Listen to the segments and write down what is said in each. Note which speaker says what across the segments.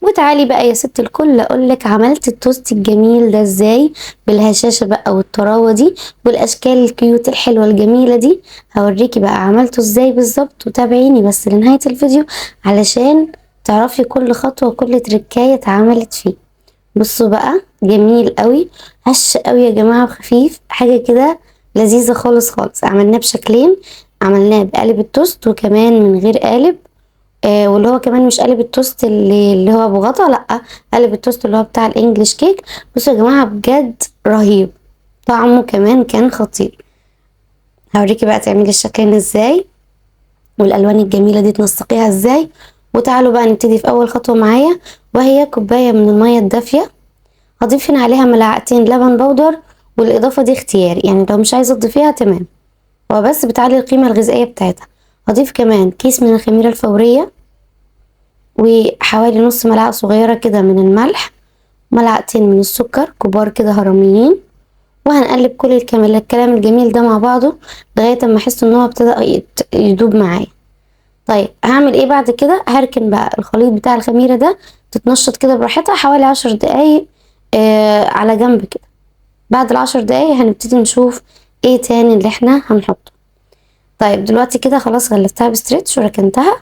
Speaker 1: وتعالي بقى يا ست الكل اقولك عملت التوست الجميل ده ازاي، بالهشاشة بقى والطراوة دي والاشكال ال cute الحلوة الجميلة دي. هوريكي بقى عملته ازاي بالظبط، وتابعيني بس لنهاية الفيديو علشان تعرفي كل خطوة وكل تركاية اتعملت فيه. بصوا بقى جميل قوي، هش قوي يا جماعة وخفيف، حاجة كده لذيذة خالص خالص. عملناه بشكلين، عملناه بقالب التوست وكمان من غير قالب، واللي هو كمان مش قالب التوست اللي هو بغطا، لا قالب التوست اللي هو بتاع ال English cake. بصوا يا جماعة بجد رهيب، طعمه كمان كان خطير. هوريكي بقى تعملي الشكلين ازاي والالوان الجميلة دي تنسقيها ازاي. وتعالوا بقى نبتدي في اول خطوة معايا، وهي كوباية من المية الدافيه، هضيف هنا عليها ملعقتين لبن بودر، والاضافة دي اختياري، يعني لو مش عايزه تضيفيها تمام، هو بس بتعلي القيمة الغذائية بتاعتها. هضيف كمان كيس من الخميره الفورية، وحوالي نص ملعقة صغيرة كده من الملح، ملعقتين من السكر كبار كده هرميين، وهنقلب كل الكلام الجميل ده مع بعضه لغاية اما احس ان هو ابتدى يدوب معايا. طيب هعمل ايه بعد كده؟ هركن بقى الخليط بتاع الخميره ده تتنشط كده براحتها حوالي 10 دقايق، على جنب كده. بعد ال10 دقايق هنبتدي نشوف ايه تاني اللي احنا هنحطه. طيب دلوقتي كده خلاص غلفتها بستريتش وركنتها،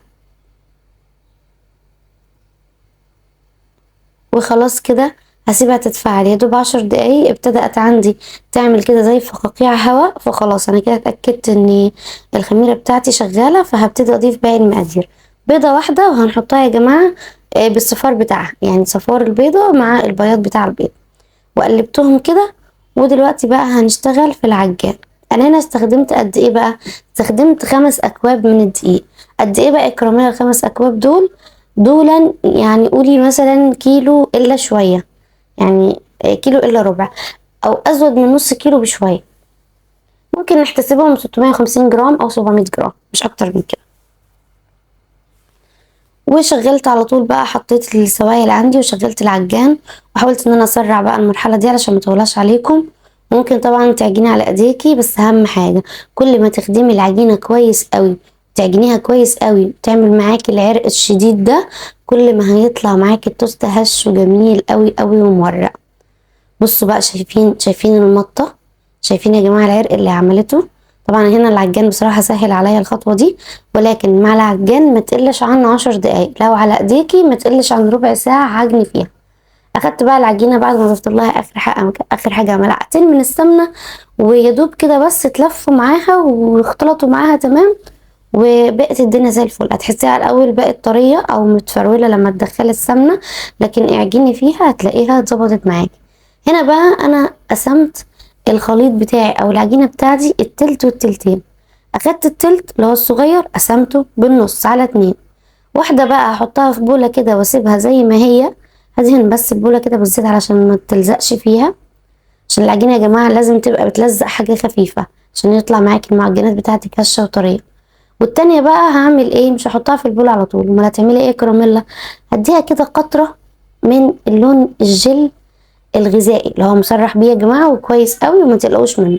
Speaker 1: وخلاص كده هسيبها تتفاعل يا دوب 10 دقايق. ابتدأت عندي تعمل كده زي فقاقيع هواء، فخلاص انا كده اتأكدت ان الخميرة بتاعتي شغالة، فهبتدي اضيف باقي المقادير. بيضة واحدة وهنحطها يا جماعة، بالصفار بتاعها، يعني صفار البيضة مع البياض بتاع البيض، وقلبتهم كده. ودلوقتي بقى هنشتغل في العجان. انا هنا استخدمت قد ايه بقى؟ استخدمت 5 اكواب من الدقيق. قد ايه بقى اكراميه ال5 اكواب دول؟ دولا يعني قولي مثلا كيلو الا شوية، يعني كيلو الا ربع او ازود من نص كيلو بشوية، ممكن نحتسبهم 650 جرام او 700 جرام، مش اكتر من كده. وشغلت على طول بقى، حطيت السوائل عندي وشغلت العجان، وحاولت ان انا اسرع بقى المرحلة دي علشان ما اطولهاش عليكم. ممكن طبعا تعجني على ايديكي، بس اهم حاجة كل ما تخدمي العجينة كويس قوي، تعجنيها كويس قوي، تعمل معاكي العرق الشديد ده، كل ما هيطلع معاكي التوست هش وجميل قوي قوي ومورق. بصوا بقى، شايفين المطه؟ شايفين يا جماعة العرق اللي عملته؟ طبعا هنا العجان بصراحة سهل عليا الخطوة دي، ولكن مع العجان ما تقلش عن 10 دقايق، لو على ايديكي ما تقلش عن ربع ساعة عجني فيها. اخدت بقى العجينة بعد ما ضفت لها اخر حاجة ملعقتين من السمنة، ويا دوب كده بس اتلفوا معاها واختلطوا معاها تمام، وبقت الدنيا زي الفل. هتحسيها الاول بقت طرية او متفروله لما تدخلي السمنة، لكن اعجني فيها هتلاقيها اتظبطت معاكي. هنا بقى انا قسمت الخليط بتاعي او العجينة بتاعتي التلت والتلتين. اخدت التلت اللي هو الصغير قسمته بالنص على 2، واحدة بقى هحطها في بوله كده واسيبها زي ما هي، هدهن بس البوله كده بالزيت علشان ما تلزقش فيها، عشان العجينة يا جماعة لازم تبقى بتلزق حاجة خفيفة عشان يطلع معاكي المعجنات بتاعتك هشه وطريه. والتانية بقى هعمل ايه؟ مش هحطها في البوله على طول، امال هتعملي ايه يا كراميلا؟ هديها كده قطرة من اللون الجل الغذائي اللي هو مسرح بيه يا جماعة وكويس قوي وما تقلقوش منه،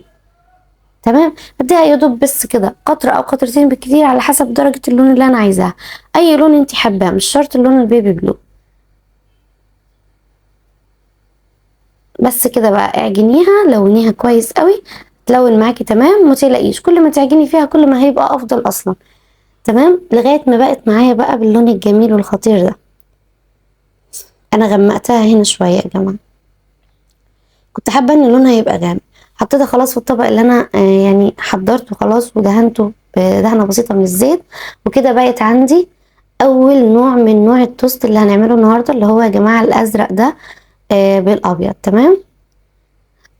Speaker 1: تمام؟ هديها يا دوب بس كده قطرة او قطرتين بالكتير على حسب درجه اللون اللي انا عايزاها، اي لون انت حباه، مش شرط اللون البيبي بلو. بس كده بقى اعجنيها، لونيها كويس قوي، تلون معاكي تمام، ما تقلقيش، كل ما تعجني فيها كل ما هيبقى افضل اصلا، تمام؟ لغاية ما بقت معايا بقى باللون الجميل والخطير ده. انا غمقتها هنا شوية يا جماعة، كنت حابة ان لونها يبقى غامق. حطيتها خلاص في الطبق اللي انا، حضرته خلاص ودهنته بدهنه بسيطة من الزيت، وكده بقت عندي اول نوع من نوع التوست اللي هنعمله النهارده، اللي هو يا جماعة الازرق ده، بالابيض، تمام؟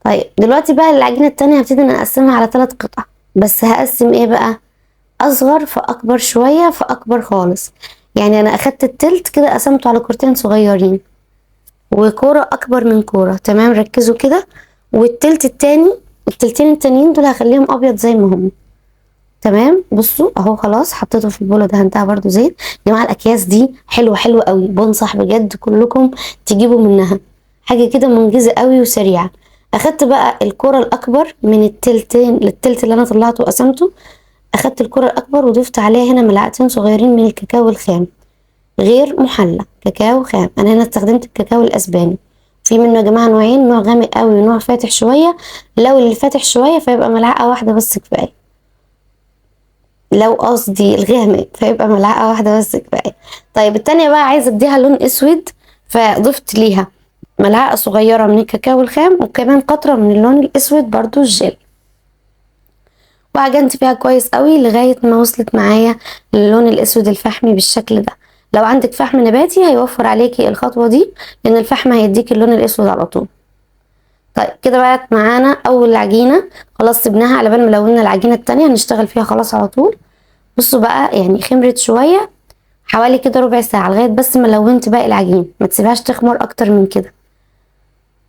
Speaker 1: طيب دلوقتي بقى العجينة التانية هبتدي ان اقسمها على 3 قطع، بس هقسم ايه بقى؟ اصغر فاكبر شوية فاكبر خالص. يعني انا اخدت التلت كده قسمته على كورتين صغيرين وكوره اكبر من كورة، تمام؟ ركزوا كده. والتلت التاني، التلتين التانيين دول هخليهم ابيض زي ما هم، تمام؟ بصوا اهو خلاص حطيته في البوله، دهنتها برده زيت. يا جماعة الاكياس دي حلوة حلوة قوي، بنصح بجد كلكم تجيبوا منها، حاجة كده منجزه قوي وسريعة. اخدت بقى الكره الاكبر من التلتين للتلت اللي انا طلعته وقسمته، اخدت الكره الاكبر وضفت عليها هنا ملعقتين صغيرين من الكاكاو الخام، غير محلى، كاكاو خام. انا هنا استخدمت الكاكاو الاسباني، في منه يا جماعة نوعين، نوع غامق قوي ونوع فاتح شوية. لو اللي فاتح شوية فيبقى ملعقة واحدة بس كفاية، لو قصدي الغامق فيبقى ملعقة واحدة بس كفاية. طيب التانية بقى عايزه اديها لون اسود، فضفت ليها ملعقة صغيرة من الكاكاو الخام وكمان قطرة من اللون الاسود برضو الجل، وعجنت فيها كويس قوي لغاية ما وصلت معايا للون الاسود الفحمي بالشكل ده. لو عندك فحم نباتي هيوفر عليكي الخطوة دي، لان الفحم هيديكي اللون الاسود على طول. طيب كده بقت معانا اول عجينه، خلاص سيبناها على بال ما لونا العجينة التانية هنشتغل فيها خلاص على طول. بصوا بقى يعني خمرت شوية، حوالي كده ربع ساعة لغاية بس ما لونت باقي العجين، ما تسيبهاش تخمر اكتر من كده.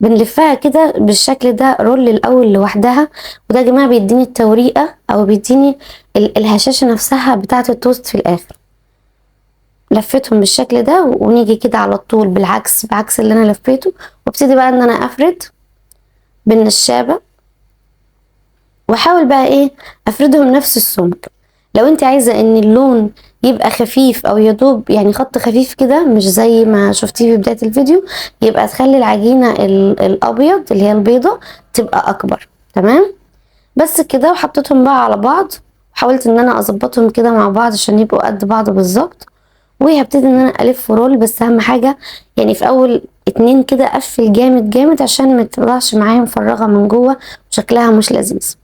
Speaker 1: بنلفها كده بالشكل ده رول الاول لوحدها، وده يا جماعة بيديني التوريقه او بيديني الهشاشه نفسها بتاعه التوست في الاخر. لفيتهم بالشكل ده، ونيجي كده على طول بالعكس، بعكس اللي انا لفيته، وابتدي بقى ان انا افرد بالنشابه، واحاول بقى ايه افردهم نفس السمك. لو انت عايزه ان اللون يبقى خفيف او يدوب يعني خط خفيف كده مش زي ما شفتيه في بداية الفيديو، يبقى تخلي العجينة الابيض اللي هي البيضة تبقى اكبر. تمام بس كده. وحطيتهم بقى على بعض، وحاولت ان انا اظبطهم كده مع بعض عشان يبقوا قد بعض بالظبط. وهبتدي ان انا الف رول، بس اهم حاجة يعني في اول 2 كده اقفل جامد جامد عشان ما تطلعش معايا مفرغة من جوه وشكلها مش لذيذ.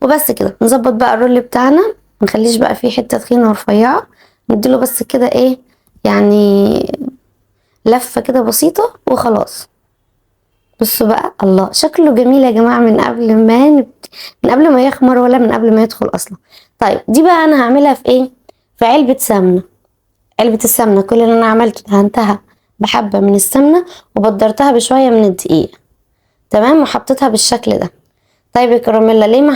Speaker 1: وبس كده نظبط بقى الرول بتاعنا، ما نخليش بقى فيه حتة تخينة ورفيعه، نديله بس كده ايه يعني لفه كده بسيطة وخلاص. بصوا بقى الله شكله جميل يا جماعة من قبل ما يخمر ولا من قبل ما يدخل اصلا. طيب دي بقى انا هعملها في ايه؟ في علبة سمنه. علبة السمنة كل اللي انا عملته دهنتها بحبه من السمنة وبدرتها بشوية من الدقيق. تمام، وحطيتها بالشكل ده. طيب يا كراميلا ليه ما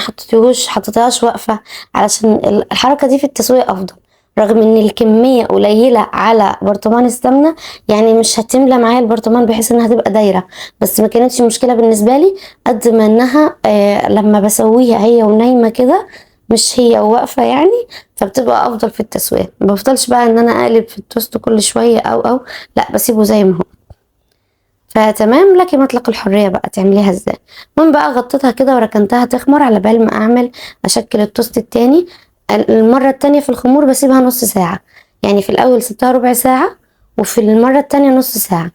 Speaker 1: حطيتهاش واقفة؟ علشان الحركة دي في التسوية افضل، رغم ان الكمية قليله على برطمان السمنة، يعني مش هتملى معايا البرطمان بحيث انها تبقى دايرة، بس ما كانتش مشكلة بالنسبة لي قد ما انها لما بسويها هي ونايمه كده مش هي واقفة يعني، فبتبقى افضل في التسوية. ما بفضلش بقى ان انا اقلب في التوست كل شوية او لا، بسيبه زي ما هو. فتمام، لك مطلق الحرية بقى تعمليها ازاي. المهم بقى غطيتها كده وركنتها تخمر على بال ما اعمل اشكل التوست التاني. المرة التانية في الخمور بسيبها نص ساعة، يعني في الاول سبتها ربع ساعة وفي المرة التانية نص ساعة.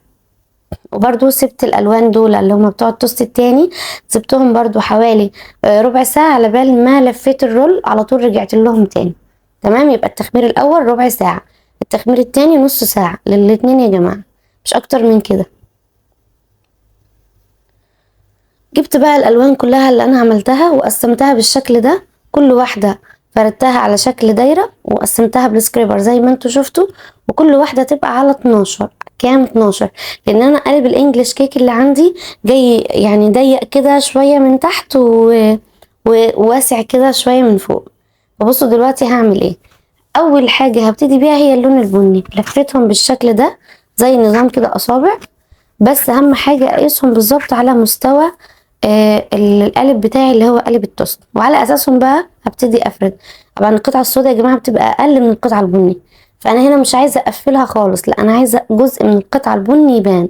Speaker 1: وبرضو سبت الالوان دول اللي هما بتوع التوست التاني سبتهم برضو حوالي ربع ساعة على بال ما لفيت الرول على طول رجعت لهم تاني. تمام، يبقى التخمير الاول ربع ساعة، التخمير التاني نص ساعة للاتنين يا جماعة، مش اكتر من كده. جبت بقى الالوان كلها اللي انا عملتها وقسمتها بالشكل ده، كل واحدة فردتها على شكل دايرة وقسمتها بال scraper زي ما انتوا شفتوا، وكل واحدة تبقى على 12. كام 12؟ لان انا قالب ال English cake اللي عندي جاي يعني ضيق كده شوية من تحت وواسع كده شوية من فوق. فبصوا دلوقتي هعمل ايه. اول حاجة هبتدي بيها هي اللون البني، لفيتهم بالشكل ده زي نظام كده اصابع، بس اهم حاجة اقيسهم بالظبط على مستوى القالب بتاعي اللي هو قالب التوست، وعلى اساسهم بقى هبتدي افرد. طبعا القطعة السوداء يا جماعة بتبقى اقل من القطعة البني، فانا هنا مش عايزه اقفلها خالص، لا انا عايزه جزء من القطعة البني يبان.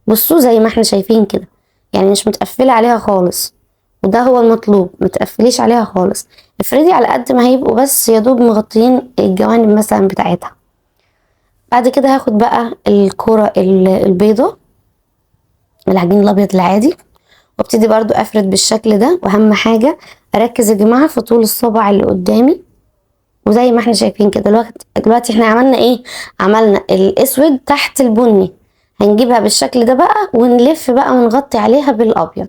Speaker 1: بصوا زي ما احنا شايفين كده، يعني مش متقفله عليها خالص، وده هو المطلوب، ما تقفليش عليها خالص، افردي على قد ما هيبقوا بس يا دوب مغطيين الجوانب مثلا بتاعتها. بعد كده هاخد بقى الكرة البيضة، العجين الابيض العادي، وابتدي برضو افرد بالشكل ده. واهم حاجة اركز يا جماعة في طول الصبع اللي قدامي، وزي ما احنا شايفين كده دلوقتي احنا عملنا ايه؟ عملنا الاسود تحت البني، هنجيبها بالشكل ده بقى ونلف بقى ونغطي عليها بالابيض.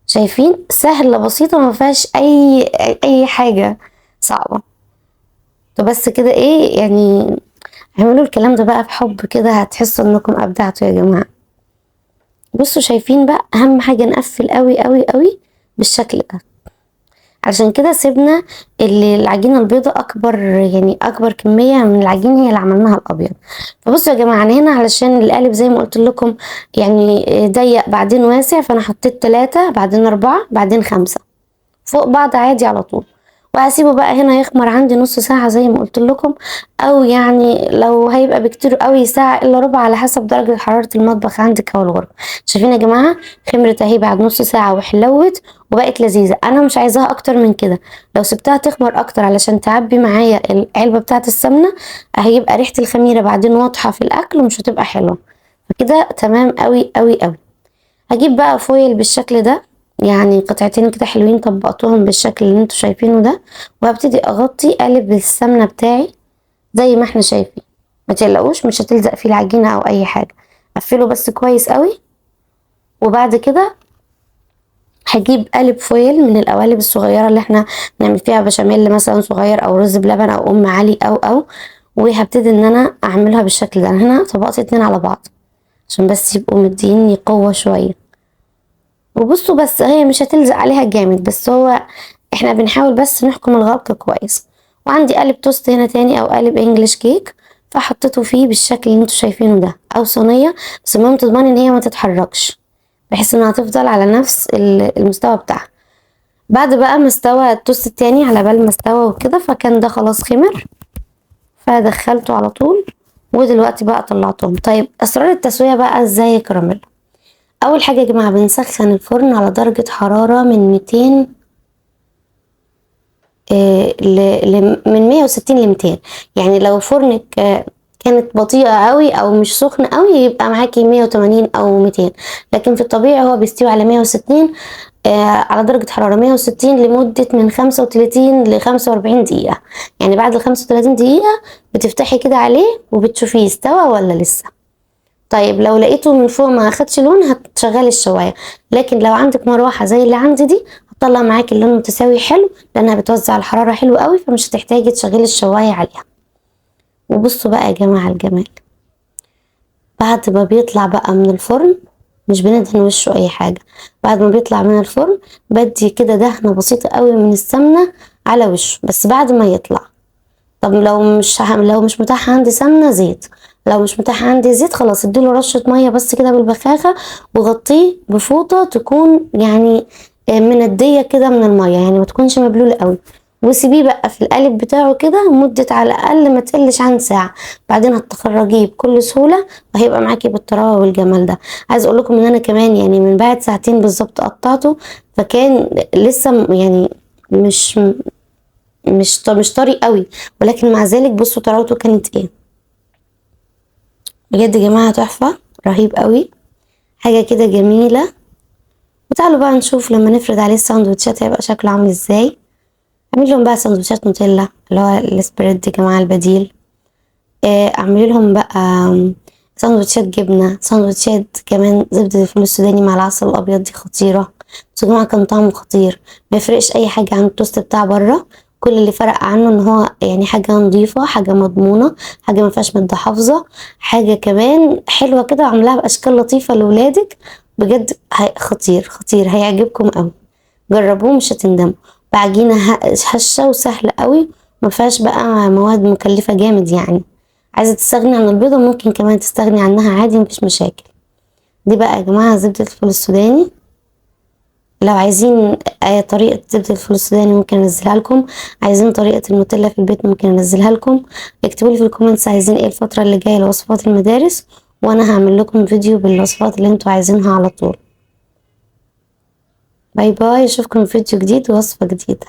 Speaker 1: شايفين؟ سهلة بسيطة ما فيهاش اي حاجة صعبة. طب بس كده ايه يعني، اعملوا الكلام ده بقى بحب كده، هتحسوا انكم ابدعتوا يا جماعة. بصوا شايفين بقى، اهم حاجة نقفل قوي قوي قوي بالشكل ده، عشان كده سيبنا العجينة البيضاء اكبر، يعني اكبر كمية من العجين هي اللي عملناها الابيض. فبصوا يا جماعة، انا هنا علشان القالب زي ما قلت لكم يعني ضيق بعدين واسع، فانا حطيت 3 بعدين 4 بعدين 5 فوق بعض عادي على طول. وهسيبه بقى هنا يخمر عندي نص ساعة زي ما قلت لكم، او يعني لو هيبقى بكتير قوي ساعة الا ربع على حسب درجة حرارة المطبخ عندك او الغرفة. شايفين يا جماعة خمرت اهي بعد نص ساعة وحلوت وبقت لذيذة. انا مش عايزاها اكتر من كده، لو سبتها تخمر اكتر علشان تعبي معايا العلبة بتاعة السمنة هيبقى ريحة الخميرة بعدين واضحة في الاكل ومش هتبقى حلوة. فكده تمام قوي قوي قوي. هجيب بقى فويل بالشكل ده، يعني قطعتين كده حلوين طبقتهم بالشكل اللي انتوا شايفينه ده، وهبتدي اغطي قالب السمنة بتاعي زي ما احنا شايفين. ما تقلقوش مش هتلزق فيه العجينة او اي حاجة، قفله بس كويس قوي. وبعد كده هجيب قالب فويل من القوالب الصغيرة اللي احنا نعمل فيها بشاميل مثلا صغير او رز بلبن او ام علي او وهبتدي ان انا اعملها بالشكل ده. انا هنا طبقت 2 على بعض عشان بس يبقوا مديني قوة شوية. وبصوا بس هي مش هتلزق عليها جامد، بس هو احنا بنحاول بس نحكم الغلق كويس. وعندي قالب توست هنا تاني او قالب انجليش كيك، فحطيته فيه بالشكل اللي انتوا شايفينه ده، او صينية، بس المهم تضمني ان هي ما تتحركش بحيث انها تفضل على نفس المستوى بتاعها. بعد بقى ما استوى التوست التاني على بال ما استوى وكده، فكان ده خلاص خمر فدخلته على طول. ودلوقتي بقى طلعتهم. طيب اسرار التسوية بقى ازاي يا كراميل؟ اول حاجة يا جماعة بنسخن الفرن على درجه حرارة من 200 من 160 ل 200. يعني لو فرنك كانت بطيئه قوي او مش سخن قوي يبقى معاكي 180 او 200، لكن في الطبيعي هو بيستوي على 160، على درجه حرارة 160 لمدة من 35 ل 45 دقيقة. يعني بعد ال 35 دقيقة بتفتحي كده عليه وبتشوفيه استوى ولا لسه. طيب لو لقيته من فوق ما اخدش لون هتشغلي الشوايه، لكن لو عندك مروحة زي اللي عندي دي هتطلع معاكي اللون متساوي حلو، لانها بتوزع الحرارة حلو قوي، فمش هتحتاجي تشغلي الشوايه عليها. وبصوا بقى يا جماعة الجمال، بعد ما بيطلع بقى من الفرن مش بندهن وشه اي حاجة، بعد ما بيطلع من الفرن بدي كده دهنه بسيطة قوي من السمنة على وشه بس بعد ما يطلع. طب لو مش متاح عندي سمنه زيت، لو مش متاح عندي زيت خلاص اديله رشه مية بس كده بالبخاخه، وغطيه بفوطه تكون يعني منديه كده من المية، يعني ما تكونش مبلوله قوي، وسيبيه بقى في القالب بتاعه كده مده على الاقل ما تقلش عن ساعة، بعدين هتخرجيه بكل سهولة وهيبقى معاكي بالطراوه والجمال ده. عايز اقول لكم ان انا كمان يعني من بعد ساعتين بالظبط قطعته، فكان لسه يعني مش طري قوي، ولكن مع ذلك بصوا طراوته كانت ايه بجد يا جماعة، تحفة، رهيب قوي، حاجة كده جميلة. وتعالوا بقى نشوف لما نفرد عليه الساندوتشات هيبقى شكله عامل ازاي. اعمل لهم بقى ساندوتشات نوتيلا اللي هو ال spread يا جماعة البديل، اعمل لهم بقى ساندوتشات جبنه، ساندوتشات كمان زبدة الفول السوداني مع العسل الابيض، دي خطيرة بس يا جماعة، كان طعمه خطير، ما يفرقش اي حاجة عن التوست بتاع بره. كل اللي فرق عنه ان هو يعني حاجة نظيفة، حاجة مضمونه، حاجة ما فيهاش مادة حافظه، حاجة كمان حلوة كده عاملاها باشكال لطيفة لولادك بجد، خطير خطير، هيعجبكم قوي، جربوه مش هتندموا. بعجينه هشه وسهلة قوي، ما فيهاش بقى مواد مكلفة جامد، يعني عايزه تستغني عن البيضة ممكن كمان تستغني عنها عادي مفيش مشاكل. دي بقى يا جماعة زبدة الفول السوداني، لو عايزين اي طريقه زبدة الفول السوداني ممكن انزلها لكم، عايزين طريقه النوتيلا في البيت ممكن انزلها لكم. اكتبوا لي في ال comments عايزين ايه الفترة اللي جاية لوصفات المدارس، وانا هعمل لكم فيديو بالوصفات اللي انتوا عايزينها على طول. bye bye، اشوفكم في فيديو جديد ووصفه جديدة.